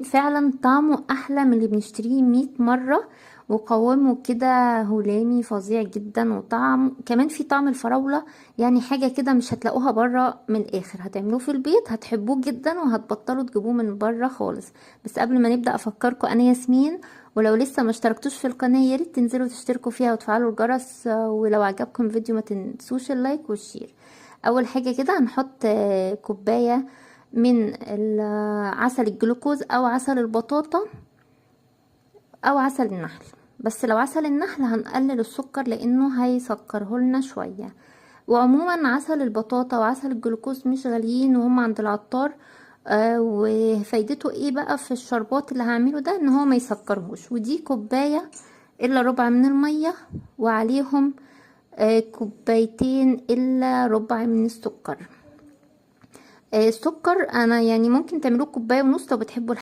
فعلا طعمه احلى من اللي بنشتريه 100 مرة، وقوامه كده هلامي فظيع جدا، وطعم كمان في طعم الفراولة، يعني حاجة كده مش هتلاقوها برا. من الاخر هتعملوه في البيت هتحبوه جدا وهتبطلوا تجيبوه من برا خالص. بس قبل ما نبدأ افكركم، انا ياسمين، ولو لسه ما اشتركتوش في القناة يا ريت تنزلوا تشتركوا فيها وتفعلوا الجرس، ولو عجبكم الفيديو ما تنسوش ال like وال share. اول حاجة كده هنحط كوباية من عسل الجلوكوز او عسل البطاطا او عسل النحل، بس لو عسل النحل هنقلل السكر لانه هيسكره لنا شوية. وعموما عسل البطاطا وعسل الجلوكوز مش غاليين وهم عند العطار. وفايدته ايه بقى في الشربات اللي هعمله ده؟ ان هو ما يسكرهوش. ودي كوباية الا ربع من المية، وعليهم كوبايتين الا ربع من السكر. السكر انا يعني ممكن تعملوه كوباية ونص لو بتحبوا